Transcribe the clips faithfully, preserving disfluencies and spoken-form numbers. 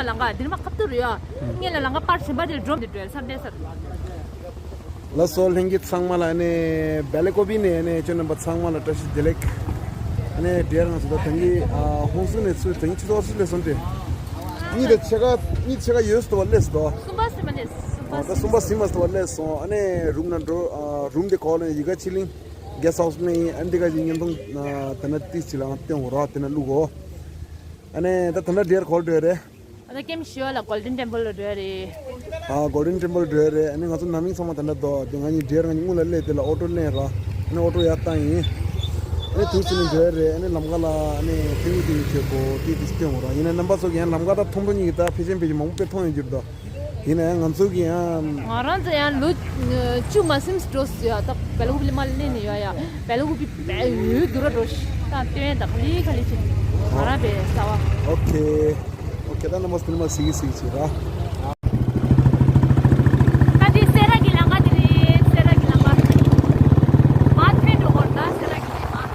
ལང་ཀ་འདིར་མ་ཁབ་ཏུ་རུ་ཡ། ངེད་ལ་ལང་ཀ་པར་ཆེན་པ་དེར་འགྲོ་འདི་འགྲོ་ས་བསྡད་ས་རུ། ལགས་སོ། ལྷན་རྒྱས་ཚང་མ་ལ་ཨ་ནི་སྦེལ་ཀོབ་ནས་ཨ་ནི་ཁྱེད་རྣམ་པ་ཚང་མ་ལ་བཀྲ་ཤིས་བདེ་ལེགས། ཨ་ནི་དེ་རིང་ང་ཚོ་ད་ཐང་གི་ཧོང་སུ་ནས་ཚུར་ཐང་གི་ཆུ་ཚོད་གཅིག་ལ་སོང་སྟེ། གཉིས་དང་ཕྱེད་ཀ་གཉིས་ཕྱེད་ཀ་ཡོལ་སོང་བ་སླེབས་སོང་། གསུམ་པ་ཟིན་མ་ནས་གསུམ་པ་ཨ་ད་གསུམ་པ་ཟིན་མ་སོང་བ་སླེབས་སོང་། ཨ་ནི་རུམ་ནང་འགྲོ། རུམ་དེ་གོ་ལ་ཡི་ག་ཆི་ལིང་གེ་སི་ཧའུ་སི་ནས་ཡིན། ཨ་ནི་འདི་ག་ཅིག་བརྙན་ཐུང་དེ་ན་ཏིས་ཅི་ལ་སྟོན་འོ་ར་དེ་ན་བླུག་གོ། ཨ་ནི་ད་ད་ལྟ་འདིར་གོལ་འགྲོ་ཡ་རེད། ཨ་ད་ཀེམ་ཤི་ཡོ་ལ་གོལ་ཌེན་ཊེམ་པལ་ལ་འགྲོ་ཡ་རེད། ཨ་གོལ་ཌེན་ཊེམ་པལ་འགྲོ་ཡ་རེད། ཨ་ནི་ང་ཚོ་ནང་མི་ཚང་མ་ད་ལྟ་དོ་དེ་ང་གཉིས་འདིར་ང་གཉིས་སྔོན་ལ་སླེབས་དེ་ལ་ཨོ་ཊོ་ལེན་ར། ཨ་ནི་ཨོ་ཊོ་ཡར་བཏང་ཡིན། ཨ་ནི་དུས་ཚོད་ནི་འགྲོ་ཡ་རེད། ཨ་ནི་ལམ་ཁ་ལ་ཨ་ནི་ཐེངས་གཉིས་དེ་ཡིན་ཆེད་གོ་ཏི་ཏི་སྟོན་འོ་ར། ཡིན་ན་རྣམ་པ་ཚོ་གི་ཡང་ལམ་ཁ་ད་མཐོང་མཐོང་གཉིས་ཀྱི་ད་ཕལ་ཆེར་ཕལ་ཆེར་མང་པོ་དཔེ་མཐོང་ཡོད་རྒྱུ་རེད་དོ། ཡིན་ན་ཡང་ང་ཚོ་གི་ཡང་། ང་རང་ཚོ་ཡང་ལོ་བཅུ་མ་ཟིན་འགྲོ་སོང་ཡ། ད་སྦེལ་ཀོབ་ལ་མ་སླེབས་ནས་ཡོད་ཡ། སྦེལ་ཀོབ་པའི་ཡུལ་དུ་ར་འགྲོ་ཤི། ད་སྟོན་ཡ་ད་ག་ལི་ག་ལི་ཆེ། ང་རང་པའི་རྩ་བ། ཨོ་ཁེ། ཨོ་ཁེ། ད་རྣམ་པ་ཚོ་ནི་མ་གཟིགས་གཟིགས་བྱེད་ར། ད་དེ་སེ་ར་གི་ལམ་ཁ་དེ་རེད། སེ་ར་གི་ལམ་ཁ། མ་ཐོན་འགྲོ་གོ་ད་སེ་ར་གི་ལམ་ཁ།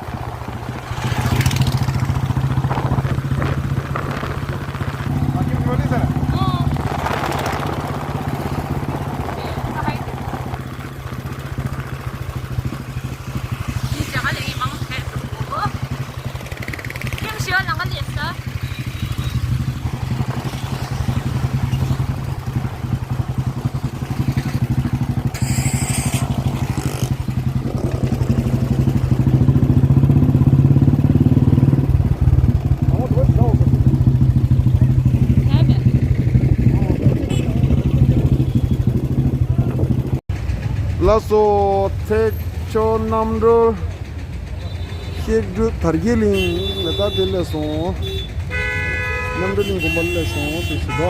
ལགས་སོ། ཚེ་མཆོག་རྣམ་གྲོལ་གཤེགས་སྒྲུབ་དར་རྒྱས་གླིང་ལ་ད་དེ་སླེབས་སོང་། རྣམ་གྲོལ་གླིང་དགོན་པ་སླེབས་སོང་། དེ་ཞུ་དོ།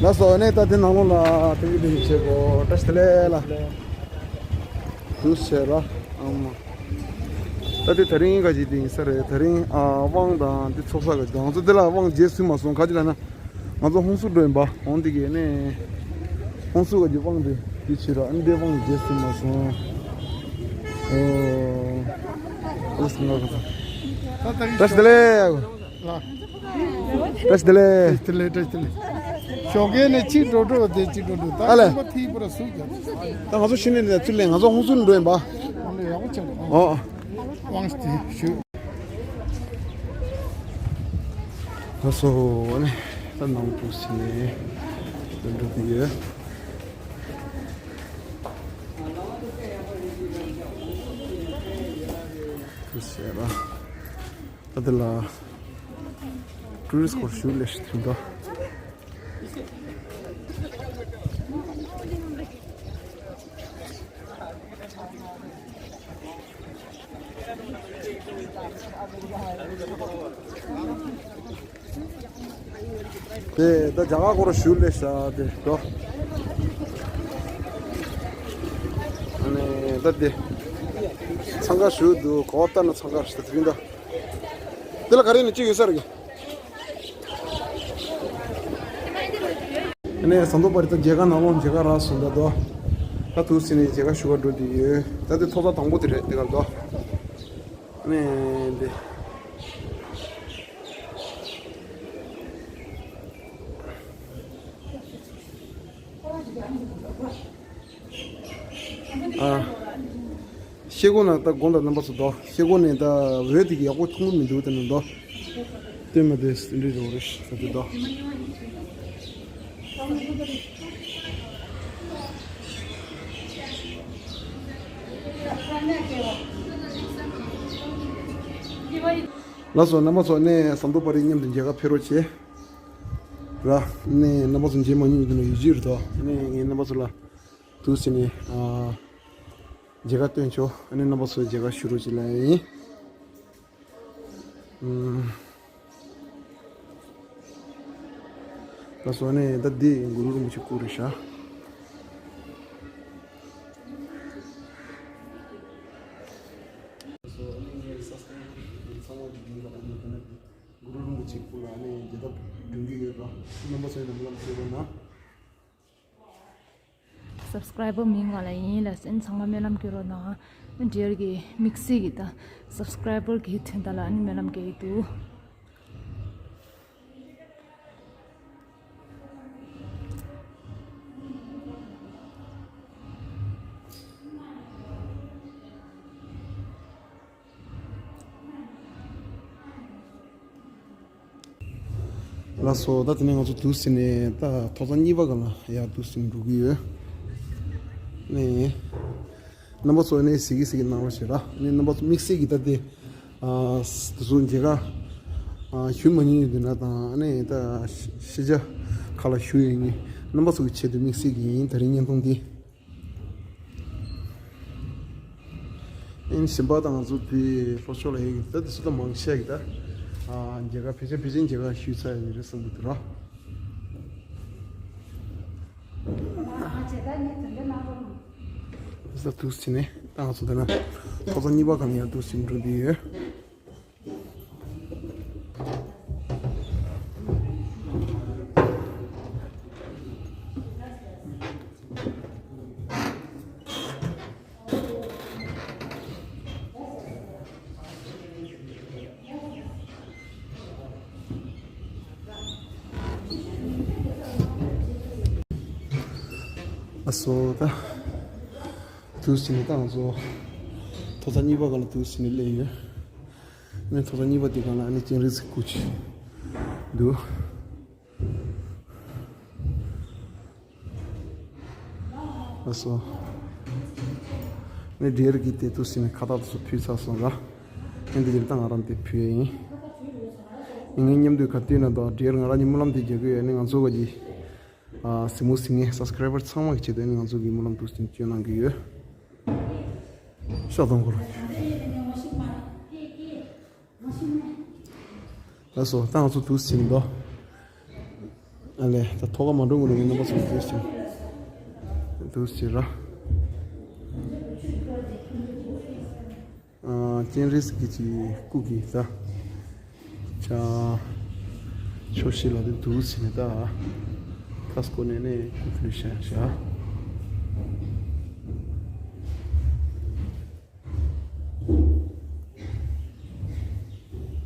ལགས་སོ། ཨ་ནི་ད་དེ་ནང་ལོགས་ལ་ཐེངས་གི་དེ་ཞིག་བྱེད་དགོ། བཀྲ་ཤིས་བདེ་ལེགས་ལ། དུས་བྱས་ར། ཨ་མ། ད་དེ་དེ་རིང་ག་ཅིག་དེ་ཡིན་ས་རེད། དེ་རིང་ཨ་དབང་དང་དེ་ཚོགས་ས་ག་ཅིག་ང་ཚོ་དེ་ལ་དབང་རྗེས་ཟིན་མ་སོང་། ག་ཅིག་ལ་ན། ང་ཚོ་ཧོང་སུ་འགྲོ་ཡིན་པ། འོང་དེ་གས་ནས་ཧོང་སུ་ག་ཅིག་དབང་དེ་དེ་བྱེད་ར། ཨ་ནི་དེ་དབང་རྗེས་ཟིན་མ་སོང་། ཨོ། ཨོ་སི་ང་ག་ས། བཀྲ་ཤིས་བདེ་ལེགས། བཀྲ་ཤིས་བདེ་ལེགས། བཀྲ་ཤིས་བདེ་ལེགས། བཀྲ་ཤིས་བདེ་ལེགས། ཞོགས་ཀས་ནས་གཅིག་འགྲོ་འགྲོ་དེ་གཅིག་འགྲོ་འགྲོ་ད། ཨ་ལས། ཁང་པ་ཐིག་པོ་ར་སུ་རྒྱབ། ད་ང་ཚོ་ཕྱི་ནས་ནས་ཚུར་ལེན། ང་ཚོ་ཧོང་སུ་ནས་འགྲོ་ཡིན་པ། ཨོ་ལེ་ཡག་པོ་ཆགས་འདུག་ཨོ། དབང་ཞིག་དེ་ཞུ། ད་སོ་ནས་ད་ནང་དུ་ཕྱིན་ནས་འགྲོ་འགྲོ་གི་ཡོད། དུ་ཟེར་ར། ད་དེ་ལ་ཊུ་རི་སི་སྐོར་ཞུ་ལས་ཤིག་ཐུན་ཏོ། དེ་ད་རྒྱ་གར་སྐོར་ཞུ་ལས་ཤ་དེ་འགྲོ། ཨ་ནི་ད་དེ་འཚང་ཁ་ཞུ་འདུག་གོ་ལྟར་ན་འཚང་ཁ་ཞུ་དེ་རིང་ད། དེ་ལ་ག་རེ་ནས་ཅི་ཡོད་ས་རེད། ཨ་ནི་ཟམ་གདོང་པ་རི་ད་མཇལ་ཁ་ནང་ལོགས་མཇལ་ཁ་རག་སོང་ད་དོ། ད་ཐུག་ཟིན་ནས་མཇལ་ཁ་ཞུ་བར་འགྲོ་དེ་ཡོད། ད་དེ་ཐོག་ས་དང་པོ་དེ་རེད་དེ་གར་དོ། ཨ་ནི་འདི། ཨ། ཤེལ་སྒོ་ནང་ད་དགོངས་དག་རྣམ་པ་ཚོ་དོ། ཤེལ་སྒོ་ནས་ད་འོད་དེ་གི་ཡག་པོ་མཐོང་གི་མི་འདུག་དེ་ནས་དོ། སྟོན་མ་དེ་འདྲི་རོགས་རེ་ཞིག་ད་དེ་དོ། ལགས་སོ། རྣམ་པ་ཚོ་ནས་ཟམ་གདོང་པ་རི་མཉམ་དུ་མཇལ་ཁ་ཕེབས་རོགས་བྱེད། ར། ནས་རྣམ་པ་ཚོ་མཇལ་མ་མྱོང་དུས་ན་ཡིད་ཆེས་རེད་དོ། ནས་ངས་རྣམ་པ་ཚོ་ལ་དུས་ཟིན་ནས་ཨ་མཇལ་ཁ་སྟོན་ཆོག་ཨ་ནི་རྣམ་པ་ཚོ་མཇལ་ཁ་ཞུ་རོགས་བྱེད་ལ་ཡིན། ཨུམ། ལགས་སོ། ནས་ད་འདི་གུ་རུ་རིན་པོ་ཆེ་སྐུ་རེད་ཤག་གུ་རུ་རིན་པོ་ཆེ་སྐུ་ལ་ནི་མཇལ་ཐབས་སྒྲུབ་ཀྱི་ཡོད་པ། རྣམ་པ་ཚོས་ནམ་ལམ་ཤེས་པ་ན། སབ་སི་ཀ་རའི་བར་མིང་ང་ལ་ཡིན་ལ་སེམས་ཚང་མ་སྨོན་ལམ་སྐྱོན་རོགས་གནང་། འདྲེར་གྱི་དམིགས་བསལ་གྱི་ད་སབ་སི་ཀ་རའི་བར་གྱི་དོན་དག་ལ་ནི་སྨོན་ལམ་སྐྱེ་ཡི་འདུག་ལགས་སོ། ད་དེ་ནས་ང་ཚོ་འདུག་སེ་ནས་ད་ཐོག་ཚང་གཉིས་པ་སྒང་ལ་ཡར་འདུག་སེ་འགྲོ་གི་ཡོད། ནས་རྣམ་པ་ཚོ་ནས་གཟིགས་གི་གཟིགས་གི་གནང་རོགས་བྱེད་ར། ནས་རྣམ་པ་ཚོ་དམིགས་བསལ་གྱི་ད་དེ་ཨ་དེ་ཚོ་མཇལ་ཁ་ཨ་ཞུ་མ་མྱོང་ཡོད་དུས་ན་དང་ནས་ད་ཤེས་བྱ་ཁག་ལ་ཞུ་ཡོད་ངེས། རྣམ་པ་ཚོ་གི་ཆེད་དུ་དམིགས་བསལ་གྱི་ཡིན། ད་རིང་བརྙན་ཐུང་འདི། ཨིན་གཞན་པ་དང་ང་ཚོ་དེ་ལྷོ་ཕྱོགས་ལ་ཡོད་ཀྱི་ད་དེ་ཚོ་ད་མང་ཆེ་གི་ད་ཨ་མཇལ་ཁ་ཕལ་ཆེར་ཕལ་ཆེར་མཇལ་ཁ་ཞུས་ཚར་ཡོད་རེད་བསམ་གི་འདུག་ར། ད་འདུག་སེ་ནས་ད་ང་ཚོ་དེ་ན་ཐོག་ཚང་གཉིས་པ་སྒང་ཡར་འདུག་སེ་འགྲོ་བསྡད་ཡོད། ཨ་སོ་ད། འདུག་སེ་ནས་ད་ང་ཚོ་ཐོག་ཚང་གཉིས་པ་སྒང་ལ་འདུག་སེ་ནས་སླེབས་ཡོད། ནས་ཐོག་ཚང་གཉིས་པ་དེ་སྒང་ལ་ཨ་ནི་སྤྱན་རས་གཟིགས་སྐུ་ཅིག་འདུག་ཨ་སོ། ནས་འབྲས་རིགས་ཀྱི་དེ་འདུག་སེ་ནས་ཁ་བཏགས་དེ་ཚོ་ཕུལ་ཚར་སོང་ར། ཨ་འདི་ཡིན་ད་ང་རང་དེ་ཕུལ་ཡ་ཡིན། ངའི་མཉམ་དུ་ག་དུས་ན་ད་འབྲས་ང་རང་གི་སྨོན་ལམ་དེ་རྒྱག་གི་ཡོད། ནས་ང་ཚོ་ག་གི་ཨ་གཟིགས་མོ་གཟིགས་མཁན་སབ་སི་ཀ་རའི་བར་ཚང་མ་གི་ཆེད་དུ་ནི་ང་ཚོ་གི་སྨོན་ལམ་འདུག་སེ་བསྐྱོན་གནང་གི་ཡོད། ཤ་སྟོང་གོ་ལ། ལགས་སོ། ད་ང་ཚོ་འདུག་སེ་འདུག་ཨ་ལས་ད་ཐོག་ཁ་མ་འགྲོ་དགོས་ནས་རྣམ་པ་ཚོ་འདུག་སེ་འདུག་སེ་ར། ཨ་སྤྱན་རས་གཟིགས་ཀྱི་སྐུ་གི་ས་ཆ་ཕྱོགས་བཞི་ལ་དེ་འདུག་ཟེར་ནས་ད་ཁ་སྐོར་ནས་ནས་སྐུ་ཕུལ་བཞག་བཞག་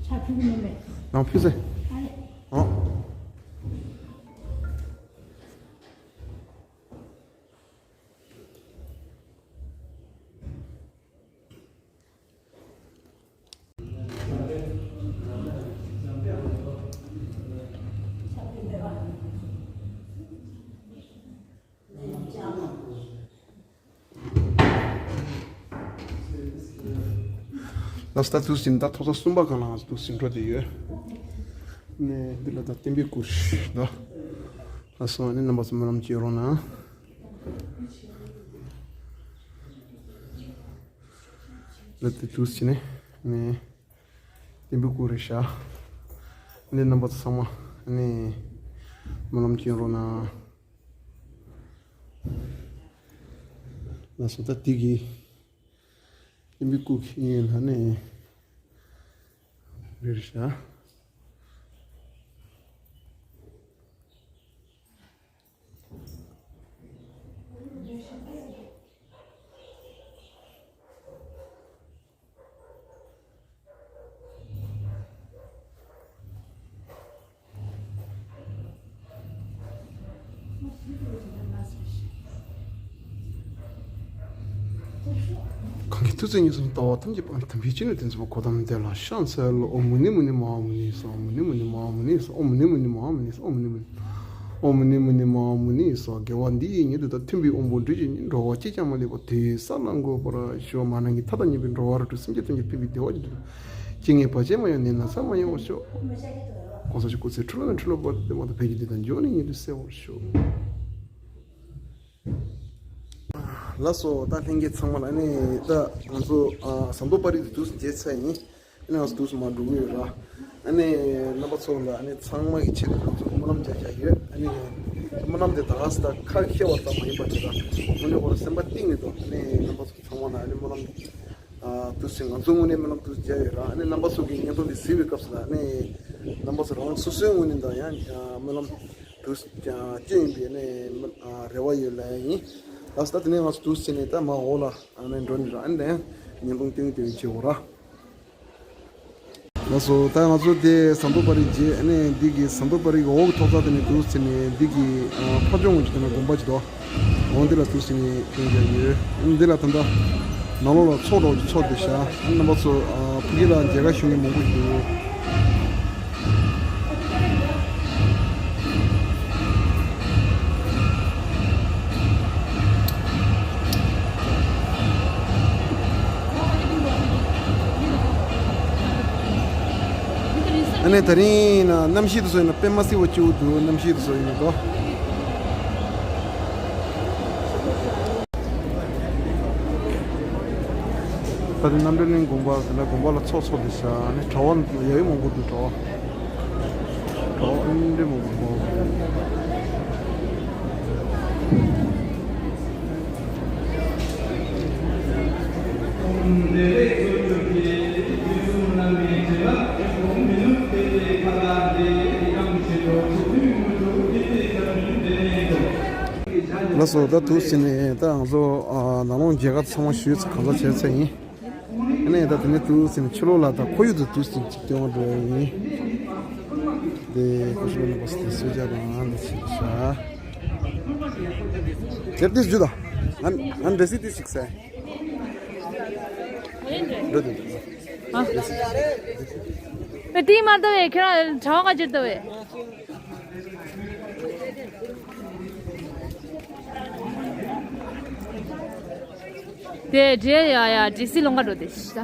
ཕྱག་ཕུལ་གི་མིན་པས། ནང་ཕུལ་ཟེར། ཨ་ལེ། ཨོ། ལགས་སོ། ད་འདུག་སེ་ད་ཐོག་ས་གསུམ་པ་སྒང་ལ་ང་ཚོ་འདུག་སེ་འགྲོ་བསྡད་ཡོད། ནས་འདི་ལ་ད་བསྟན་པའི་སྐུ་རེད་ད། ལགས་སོ། ཨ་ནི་རྣམ་པ་ཚོ་སྨོན་ལམ་སྐྱོན་རོགས་གནང་། ལ་དེ་འདུག་སེ་ནས་ནས་བསྟན་པའི་སྐུ་རེད་ཤག་ནས་རྣམ་པ་ཚོ་ཚང་མ་ནས་སྨོན་ལམ་སྐྱོན་རོགས་གནང་། ལགས་སོ། ད་དེ་གི་བསྟན་པའི་སྐུ་གི་ཡིན་ལ་ནས་རེད་ཤག་གང་གི་མཐུ་རྩལ་ཉེར་གསུམ་ལྟ་བ་ཐམས་ཅད་སྤངས་པའི་དམ་པའི་ཅི་ནུས་ཏིང་འཛིན་པ་གོ་ཏམ་དེ་ལ་ཕྱག་འཚལ་ལོ། ཨོཾ་མུ་ནེ་མུ་ནེ་མ་ཧཱ་མུ་ནེ་སྭཱ་ཧཱ། ཨོཾ་མུ་ནེ་མུ་ནེ་མ་ཧཱ་མུ་ནེ་སྭཱ་ཧཱ། ཨོཾ་མུ་ནེ་མུ་ནེ་མ་ཧཱ་མུ་ནེ་སྭཱ་ཧཱ། ཨོཾ་མུ་ནེ་མུ་ནེ་མ་ཧཱ་མུ་ནེ་སྭཱ་ཧཱ། ཨོཾ་མུ་ནེ་མུ་ནེ་མ་ཧཱ་མུ་ནེ་སྭཱ་ཧཱ། དགེ་བ་འདི་ཡིས་ཉིད་དུ་དང་མཐུན་པའི་དབང་པོ་འདྲེན་བྱེད་ཉིད། འགྲོ་བ་གཅིག་ཀྱང་མ་ལུས་པ་དེ་ས་ལ་འགོད་པར་ཤོག་མར་ནང་གི་མཐའ་དང་མཉམ་པའི་འགྲོ་བ་རིགས་དྲུག་སེམས་ཅན་ཐམས་ཅད་ཕན་པའི་བདེ་བ་ཅན་དུ། སྐྱེ་ངེས་བར་ཆད་མ་ཡོང་ནད་ན་ཚ་མ་ཡོང་བར་ཤོག་གོང་ས་ཆེན་སྐུ་ཚེ་ཁྲི་ལོ་ནས་ཁྲི་ལོ་བར་དུ་བདེ་བ་དང་བདེ་བ་དང་ཕན་ཞིང་བདེ་དང་འབྱོར་ནས་ཉིད་དུ་གསལ་བར་ཤོག་ལགས་སོ། ད་ལྷན་རྒྱས་ཚང་མ་ལ་ནི་ད་ང་ཚོ་ཨ་ཟམ་གདོང་པ་རི་དེ་འདུག་སེ་མཇལ་ཚར་ཡིན། ཨ་ནི་ང་ཚོ་འདུག་སེ་མར་འགྲོ་གི་ཡོད་ར། ཨ་ནི་རྣམ་པ་ཚོ་ལ་ཨ་ནི་ཚང་མ་གི་ཆེད་དུ་ང་ཚོ་སྨོན་ལམ་རྒྱག་རྒྱག་ཡོད། ཨ་ནི་སྨོན་ལམ་དེ་ད་ག་ས་ད་ཁ་ཤས་བ་ཙམ་མ་ཡིན་པ་དེ་ལ་དངོས་གནས་ཁོ་རང་སེམས་པ་གཏིང་ནས་དང་ཨ་ནི་རྣམ་པ་ཚོ་ཚང་མ་ལ་ཨ་ནི་སྨོན་ལམ་ཨ་འདུག་སེ་ང་ཚོ་དངོས་གནས་སྨོན་ལམ་འདུག་སེ་རྒྱག་ཡོད་ར། ཨ་ནི་རྣམ་པ་ཚོ་གི་བརྙན་ཐུང་འདི་གཟིགས་པའི་སྐབས་སུ་ལ་ཨ་ནི་རྣམ་པ་ཚོ་རང་སོ་སོའི་ངོས་ནས་དང་ཡང་སྨོན་ལམ་འདུག་སེ་སྐྱོན་ཡིན་པའི་ཨ་ནི་རེ་བ་ཡོད་ལ་ཡིན། ལགས་སོ། ད་དེ་ནས་ང་ཚོ་འདུག་སེ་ནས་ད་མར་འོག་ལ་ཨ་ནི་འགྲོ་ནི་ར། ཨ་ནི་ད་ཡང་བརྙན་ཐུང་སྟོན་སྟོན་བྱེད་འོ་ར། ལགས་སོ། ད་ང་ཚོ་དེ་ཟམ་གདོང་པ་རི་རྗེས་ཨ་ནི་འདི་གི་ཟམ་གདོང་པ་རི་གི་འོག་གི་ཐོག་རྩེག་དེ་ནས་འདུག་སེ་ནས་འདི་གི་ཨ་ཕ་ཇོ་ངོས་ཀྱི་དེ་ན་དགོན་པ་ཅིག་འདུག་འོ་འདི་ལ་འདུག་སེ་ནས་སྟོན་རྒྱུ་ཡོད། ཨ་ནི་འདི་ལ་ད་ལྟ་ནང་ལོགས་ལ་ཚོགས་འདྲ་བོ་ཅིག་ཚོགས་བསྡད་ཤག་ཨ་ནི་རྣམ་པ་ཚོ་ཨ་ཕ་གི་ལ་མཇལ་ཁ་ཞུ་མཁན་མང་པོ་ཞིག་འདུག་ད་རིང་ན་གནམ་གཤིས་དེ་ཚོ་ཡིན་ན་དཔེ་མ་སྲིད་པ་སྐྱིད་པོ་འདུག་གནམ་གཤིས་དེ་ཚོ་ཡིན་ན་དོ། ད་དེ་རྣམ་གྲོལ་གླིང་དགོན་པ་དེ་ལ་དགོན་པ་ལ་ཚོགས་ཚོགས་དེ་ཤ་ནི་གྲྭ་བ་ཡ་ཡི་མང་པོ་འདུག་གྲྭ་བ། གྲྭ་བ་ཨིན་འདྲེ་མང་པོ་འདུག་ལགས་སོ། ད་དུས་ཟིན་ནས་ད་ང་ཚོ་ཨ་ནང་ལོང་མཇལ་ཁ་ཚང་མ་ཞུས་ཚར་གང་ཚ་བྱས་ཚར་ཡིན། ཨ་ནི་ད་དེ་ནས་དུས་ཟིན་ཕྱི་ལོགས་ལ་ད་ཁོར་ཡུག་དུ་དུས་ཟིན་ཅིག་སྟོན་པ་འགྲོ་ཡ་ཡིན། དེ་ཁོ་ཤུ་ལ་ནི་བ་སི་དེ་སུ་ཇ་དང་ཨ་ནི་ཆེ་ཤ། དེབ་དེ་བརྒྱུད་དང་། ཨ་ཨ་འདྲ་སི་དེ་ཞིག་ཟེར། འགྲོ་དེ། ཨ། ཨེ་དེ་མ་ལྟ་བས་ཁྱེད་རང་གྲྭ་བ་ག་ཅིར་ལྟ་བས། དེ་འདྲེ་ཡ་ཡ་འདྲེ་སི་ལོང་ག་འགྲོ་དེ་ཤ།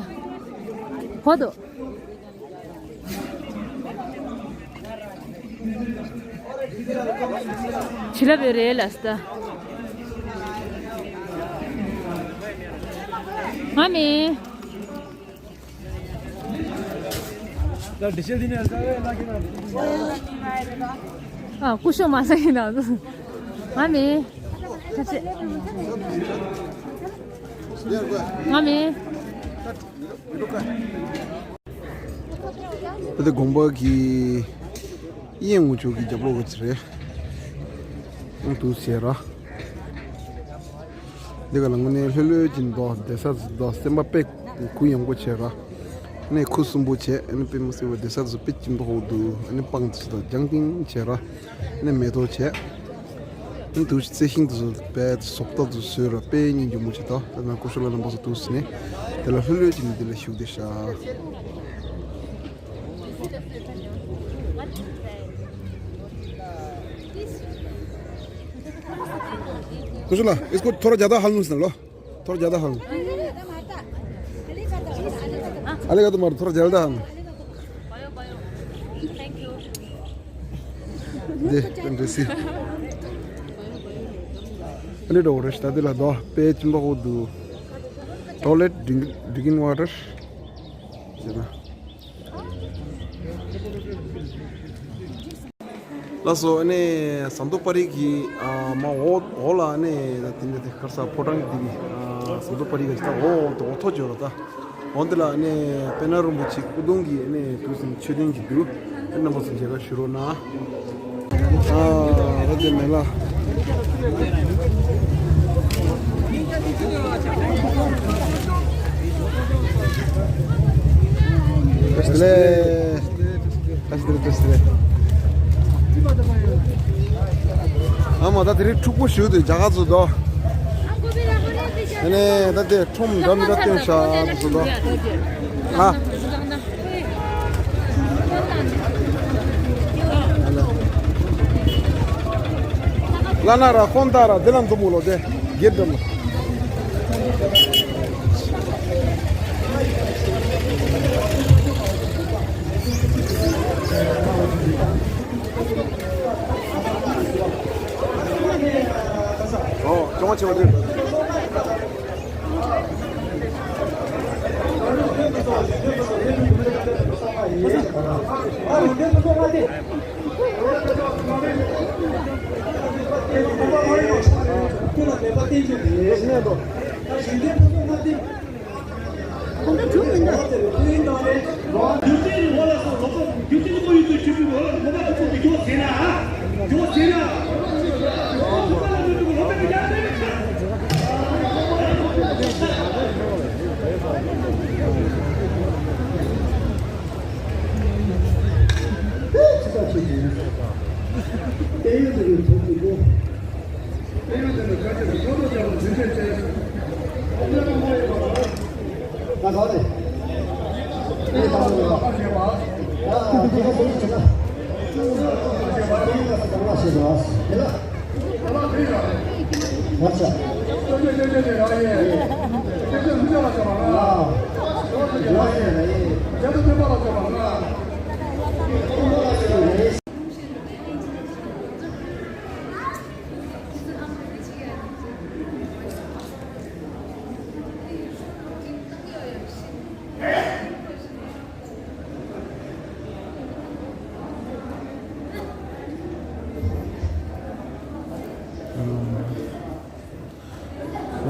ཧོ་དོ། བྱིན་རླབས་ཡོད་རེད་ལ་སྟ། ང་མི། ད་འདི་ཤེས་འདི་ནས་ལྟ་བས་ལ་ཁྱེད་རང་། ཨ་སྐུ་ཞབས་མ་ས་ཡིན་ན། ང་མི། ཁ་ཆེ། ང་མི། ད་ལྟ་དགོན་པ་གི་གཡས་ངོས་ཕྱོགས་ཀྱི་རྒྱབ་ལོགས་ཀྱི་རེད། ཨང་དུ་བྱས་ར། འདི་ག་ལ་དངོས་གནས་ལྷོད་ལྷོད་ཀྱི་མདོག་བསྡད་ས་མདོག་སེམས་པ་དཔེ་གུ་ཡངས་པོ་བྱས་ར། ནས་ཁུ་སུམ་པོ་བྱས་ཨ་ནི་དཔེ་མི་སྲིད་པ་བསྡད་ས་དེ་ཚོ་དཔེ་སྐྱིད་མདོག་ཁ་པོ་འདུག་ཨ་ནི་སྤང་དེ་ཚོ་དང་རྒྱང་བསྟན་བྱས་ར། ནས་མེ་ཏོག་བྱས། ཨ་ནི་དུ་རྩི་ཤིང་དེ་ཚོ་དཔེ་བཟོ་ལྟ་དེ་ཚོ་བཟོས་ར་དཔེ་སྙིང་རྗེ་མོ་བྱས་ད་ད་ན་ཀུ་ཤུ་ལ་རྣམ་པ་ཚོ་དུ་ཟིན་ནས་དེ་ལ་ལྷོད་ལྷོད་ཀྱི་ནི་འདི་ལ་བཞུགས་བསྡད་ཤག कुछ ना, इसको थोड़ा ज़्यादा हल नहीं सुन लो, थोड़ा ज़्यादा हल। अली का तो मारो, थोड़ा ज़्यादा हल। दे, तुम रेसी। अरे डो, रेस्टा दे ला दो, पे चिंबा को दो। Toilet, drink, drinking water. ལགས་སོ། ཨ་ནི་ཟམ་གདོང་པ་རི་གི་ཨ་མ་འོག་འོག་ལ་ཨ་ནི་དེ་འདྲ་དེ་གར་ས་ཕོ་བྲང་གི་དེ་གི་ཨ་ཟམ་གདོང་པ་རི་གི་ད་འོག་འོག་ཏུ་འོག་ཐོག་བརྗོད་རོགས་ད། འོག་འདི་ལ་ཨ་ནི་པེ་ན་རིན་པོ་ཆེ་སྐུ་གདུང་གི་ཨ་ནི་དུས་སུ་མཆོད་རྟེན་གྱི་འདུག་ཨ་ནི་རྣམ་པ་ཚོ་མཇལ་ཁ་ཞུ་རོགས་གནང་། ཨ་ར་ཏེ་མེ་ལ། བཀྲ་ཤིས་བདེ་ལེགས། བཀྲ་ཤིས་བདེ་ལེགས། བཀྲ་ཤིས་བདེ་ལེགས། ཨ་མ་ད་དེ་རིང་འཁྲུག་པོ་ཞུ་དུས་རྒྱ་གར་ཚོ་དོ། ཨ་ནི་ད་དེ་ཁྲོམ་འདྲ་མི་འདྲ་བསྟན་ཤག་ཚོ་དོ། ཨ། ལ་ན་ར་ཁོང་ད་ར་དེ་ལ་འཛོམས་མོ་ལོ་དེ་གེ་འགྲམ། ཨོ། གྱོང་ཆེ་བ་རེད།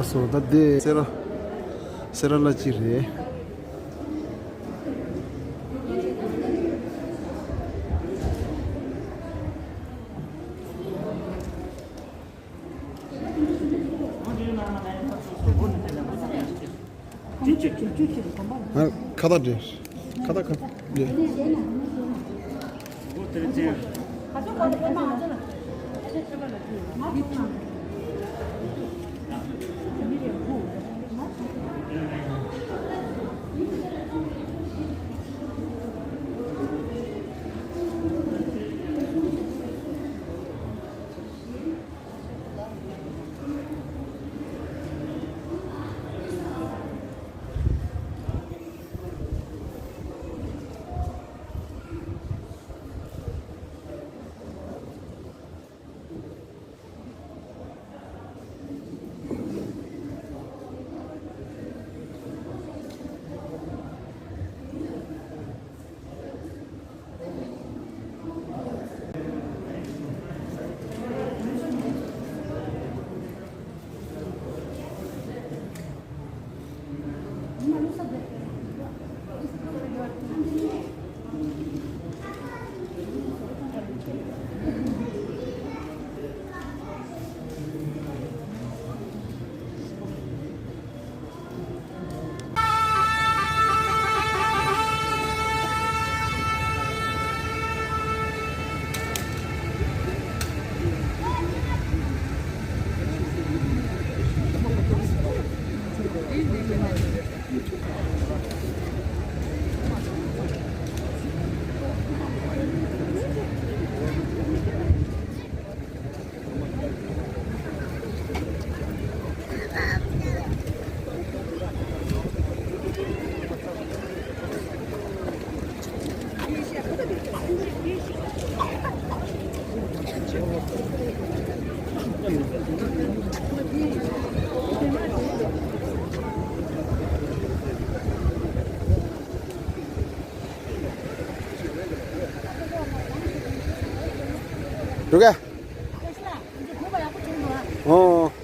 སོ་ད་དེ་སེ་ར། སེ་ར་ལ་ཅི་རེད། ཁ་བཏགས་འདྲེ། ཁ་བཏགས་ཁ་འདྲེ། འགྲོ་ག་ཨོ།